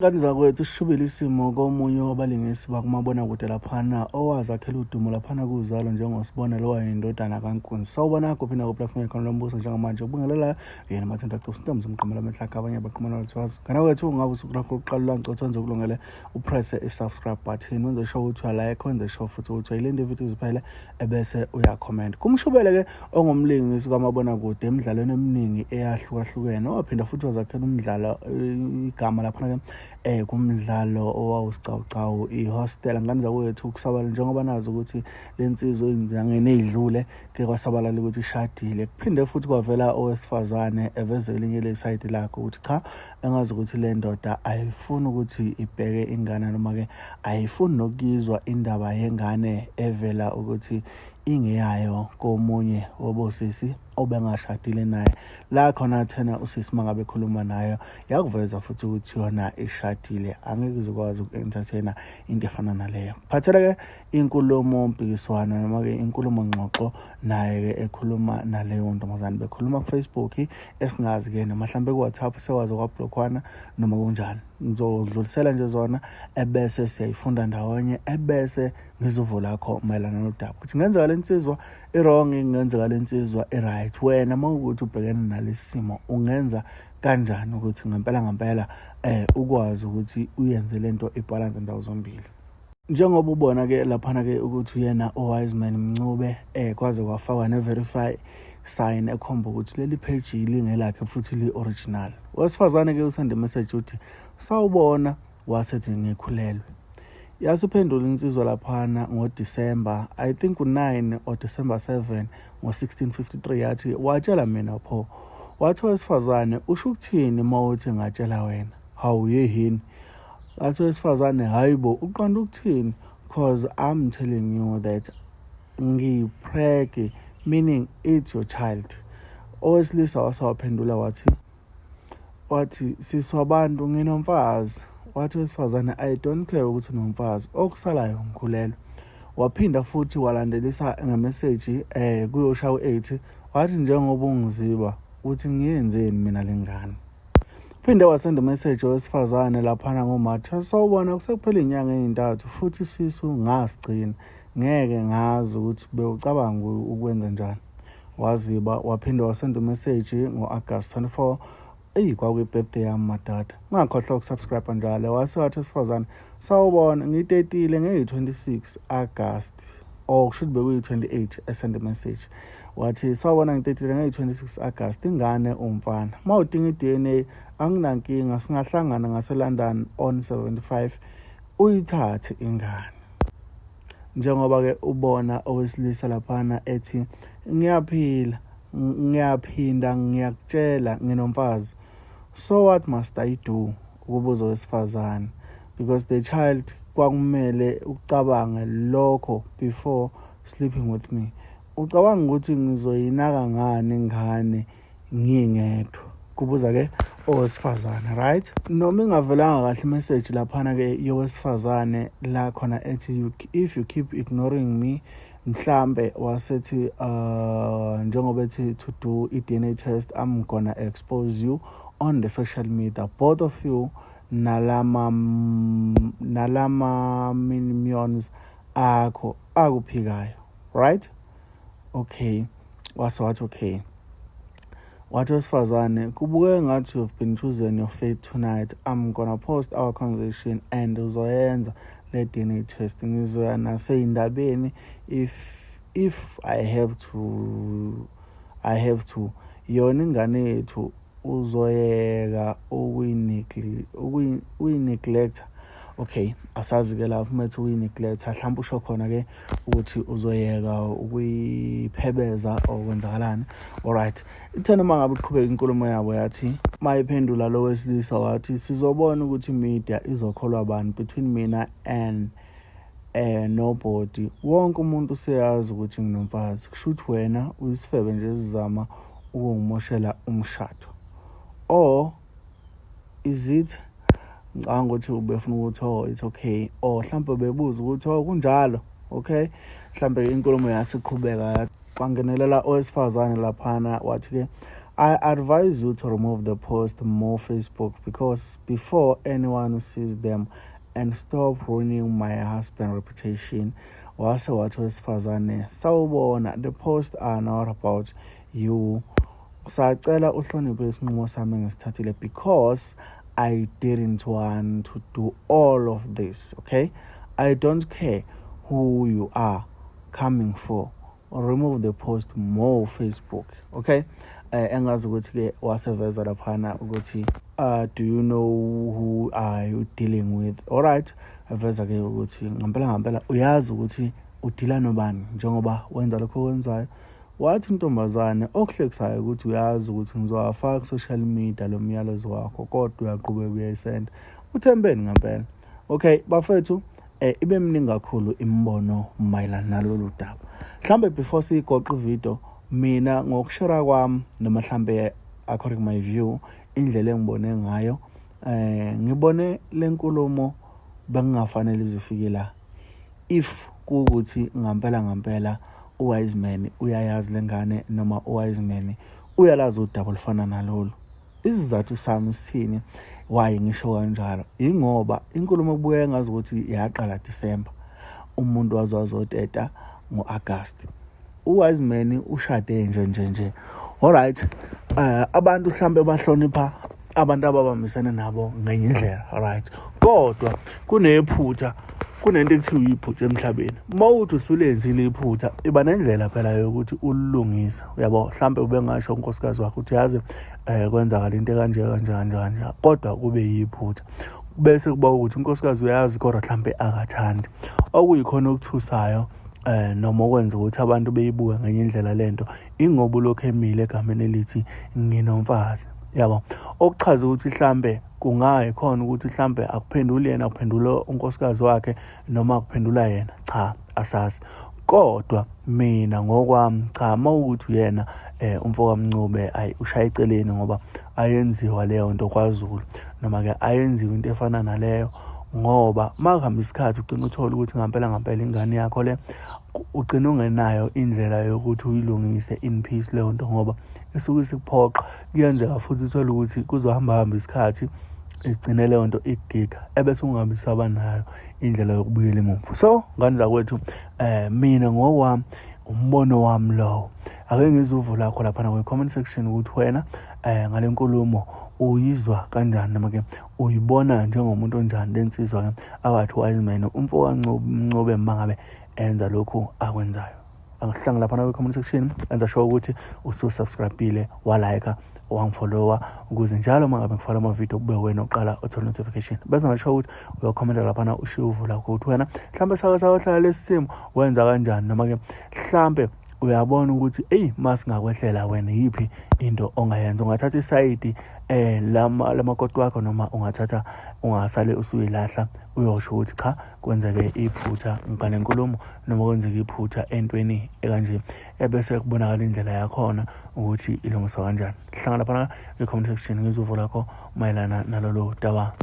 Ngane zakwethu, sishubile isimo komunye wabalingisi bakumabonakude laphana owazakhela udumo laphana kuZalo njengoSibonelo owayeyindodana kaNkunzi. Sawubona kuphi nakuphi lapho khona lombuso njengamanje ubingelelayo yena Mathinta Gcobisa intombi zomqamela amehlo abanye abaqhumana nolwazi. Ngane kwethu, ungabe usuku lakho lokuqala langicotha wenze ukulungele upresse i-subscribe button, wenze sure ukuthi uyalike, wenze sure futhi ukuthi uyayilenda ividiyo iziphele, ebese uyacomment. Kumshubele ke ongumlingisi kamabonakude emidlalweni eminingi eyahlukahlukene, waphinda futhi wazakhela umdlalo igama laphana ke kumdlalo owawusicawucawu ihostela. Ngane zakwethu, kusabala njengoba nazi ukuthi lensizwa ezinyangeni ey'dlule ke kwasabalala ukuthi ishadile, kuphinde futhi kwavela owesifazane eveze elinye lesayidi lakhe ukuthi cha, engazi ukuthi le ndoda ayifuni ukuthi ibheke ingane noma-ke ayifuni nokuyizwa indaba yengane evela ukuthi ingeyayo komunye wobosisi obengashadile naye. La khona thena usisi mangabe ekhuluma nayo yakuveza futhi ukuthi yona ishadile, angeke izokwazi uku-entertainer into efana naleyo. Phathela-ke inkulumo mpikiswano noma-ke inkulumo ngxoxo naye-ke ekhuluma naleyo ntombazane, bekhuluma ku-Facebook, esingazi-ke noma mhlampe ku-WhatsApp sewaze kwablokhwana noma kunjani. Ngizodlulisela nje zona ebese siyayifunda ndawonye, ebese ngizuvo lakho mayelana nodaba ukuthi kungenzeka le nsizwa i-wrong, kungenzeka le nsizwa i-right. Wena uma ukuthi ubhekene nalesi simo ungenza kanjani ukuthi ngempela ngempela ukwazi ukuthi uyenze lento ibhalanse ndawo zombili? Njengoba ubona ke laphana ke ukuthi uyena uWiseman Mncube, kwaze kwafakwa ne-verify sign ekhomba ukuthi leli page lingelakhe futhi li-original. Wesifazane ke usende message uthi, "Sawubona," wasethi, "Ngikhulelwe." Yasiphendula insizwa laphana ngoDisemba, I think u-9 or December 7, ngo-1653, yathi, "Watshela mina pho?" Wathi owesifazane, "Usho ukuthini uma uthi ngatshela wena? Hawu yehini?" Athi owesifazane, "Hayi bo, uqonda ukuthini? 'Cause I'm telling you that ngiyipreg, meaning it's your child." Owesilisa wasewaphendula wathi, "Sisi wabantu, nginomfazi." Wathi owesifazane, "I don't care ukuthi unomfazi, okusalayo ngikhulelwe." Waphinda futhi walandelisa ngemeseji kuyoshaya u-8, wathi, "Njengoba ungiziba uthi ngiyenzeni mina lengane?" Phinde wasenda message owesifazane laphana ngoMarch, "Sawubona, kusekuphela inyanga ey'ntathu futhi isisu ngasigcina, ngeke ngazi ukuthi bewucabanga ukwenza njani." Waziba, waphinde wasenda message ngo-August 24. Eyi, kwakuyi-birthday yami madada, ungakhohlwa ukusubscribe njalo. Wase wathi wesifazane, "Sawubona, ngitetile ngeyi-26 August," or kusho ukuthi bekuyi-28 esend message. Wathi, "Sawubona, ngitetile ngeyi-26 August, ingane umfana. Uma udinga i-DNA anginankinga, singahlangana ngase-London on 75 uyithathe ingane." Njengoba-ke ubona owesilisa laphana ethi, "Ngiyaphila, ngiyaphinda ngiyakutshela, nginomfazi." "So what must I do?" ukubuza owesifazane, "because the child kwakumele ucabange lokho before sleeping with me. Ucabanga ukuthi ngizoyinaka ngani ingane ngingedwa?" Kubuza-ke owesifazane, right? Noma ingavelanga kahle imessage laphana-ke yowesifazane la khona ethi, "If you keep ignoring me," mhlambe wasethi njengoba ethi to do i-DNA test, "I'm gonna expose you on the social media, both of you, nalama minions akho akuphikayo." Right, okay. Wase wathi okay. Wathi wesifazane, "Kubukeka ngathi you've been choosing your fate tonight. I'm gonna post our conversation and uzoyenza le DNA test. Ngizoya nasey'ndabeni if I have to, I have to. Yona ingane yethu uzoyeka ukuyi-neglect." Okay, asazi-ke lapho uma ethi ukuyi-neglect, mhlawumbe usho khona-ke ukuthi uzoyeka ukuyiphebeza or kwenzakalani. Alright, ithena uma ngabe iqhubeka inkulumo yabo, yathi mayiphendula lo wesilisa wathi, "Sizobona ukuthi media izokholwa bani between mina and nobody. Wonke umuntu useyazi ukuthi nginomfazi. Kusho ukuthi wena uyisifebe nje esizama ukungimoshela umshado, or is it?" Ngicabanga ukuthi ubefuna ukuthi, "Oh, it's okay," or mhlawumbe bebuza ukuthi, "Oh, kunjalo?" Okay, mhlawumbe inkulumo yasiqhubeka, kwangenelela owesifazane laphana wathi-ke, I advise you to remove the post more Facebook because before anyone sees them and stop ruining my husband reputation. Wase wathi wesifazane, sawubona, the posts are not about you. Sacela uhloniphe isinqumo sami engisithathile because I didn't want to do all of this, okay? I don't care who you are coming for. Remove the post more Facebook, okay? Engazi ukuthi ke waseveza laphana ukuthi do you know who are you dealing with? All right, aveza ke ukuthi ngempela ngempela uyazi ukuthi udila nobani njengoba wenza lokho okwenzayo. Wathi intombazane okuhlekisayo ukuthi uyazi ukuthi ngizowafaka ku-social media lo myalezo wakho kodwa uyaqhubeka uyayisenda. Uthembeni ngempela. Okay, bafethu, ibe miningi kakhulu imibono mayelana nalolu daba. Mhlambe before siyigoqa ivideo, mina ngokushera kwami noma mhlambe according my view, indlela engibone ngayo, ngibone lenkulumo bengingafanele izifike la. If kuwukuthi ngampela ngampela uWiseman uyayazi lengane noma uWiseman uyalazi udaba olufana nalolu. Isizathu sami sithini why ngisho kanjalo? Ingoba inkulumo kubukeka ngazi ukuthi yaqala December, umuntu waze wazoteta ngo-August. UWiseman ushade nje nje nje. Alright, abantu mhlambe bahlonipha abantu ababambisene nabo ngenye indlela, alright. Kodwa kunephutha, kunento ekuthiwa iphutha emhlabeni. Uma uthi usulenzile iphutha, iba nendlela phela yokuthi ulilungise. Uyabo, mhlambe ubengasho unkosikazi wakho ukuthi yazi kwenzakala into ekanje kanje kanje kanje, kodwa kube yiphutha. Bese kuba ukuthi unkosikazi uyazi kodwa mhlambe akathandi. Okuyikhona okuthusayo noma okwenza ukuthi abantu beyibuke ngenye indlela lento, ingoba ulokhu emile egameni elithi nginomfazi. Yabo, okuchaza ukuthi mhlambe kungayikhona ukuthi mhlambe akuphenduli yena, akuphendula unkosikazi wakhe noma akuphendula yena, cha asazi. Kodwa mina ngokwami cha, mawukuthi uyena umfo kaMncube, ayi ushaya eceleni ngoba ayenziwa leyo nto kwaZulu, noma ke ayenziwa into efana naleyo, ngoba makuhamba isikhathi ugcina uthola ukuthi ngampela ngampela ingane yakho le ugcina ungenayo indlela yokuthi uyilungise in peace leyo nto, ngoba isuke isikuphoqa. Kuyenzeka futhi uthole ukuthi kuzohamba hamba isikhathi igcine leyo nto ikugiga, ebese ungabi saba nayo indlela yokubuyela emuva. So ngane zakwethu, mina ngokwami umbono wami lowo. Ake ngizwe uvo lakho laphana kwi-comment section ukuthi wena ngale nkulumo uyizwa kanjani, noma ke uyibona njengomuntu onjani lensizwa ke abathi Wiseman umfo kaNcube mangabe enza lokhu akwenzayo. Angihlanga laphana kwi-comment section, enza sure ukuthi usu-subscribe-ile, wa-like, wangifollowa ukuze njalo uma ngabe ngifaka ama-video kube wena oqala uthole notification. Bese ngasho ukuthi uyakhomenta laphana ushiye uvo lakho ukuthi wena mhlambe sake sayohlala lesi simo wenza kanjani, noma ke mhlambe uyabona ukuthi eyi masingakwehlela wena yiphi into ongayenza. Ungathatha isayidi lamakoti wakho, noma ungathatha ungasale usuyilahla uyosho ukuthi cha kwenzeke iphutha ngale nkulumo, noma kwenzeke iphutha entweni ekanje, ebese kubonakala indlela yakhona ukuthi ilungiswa kanjani. Hlangana laphana kwi-comment section ngizwe uvo lakho mayelana nalolu daba.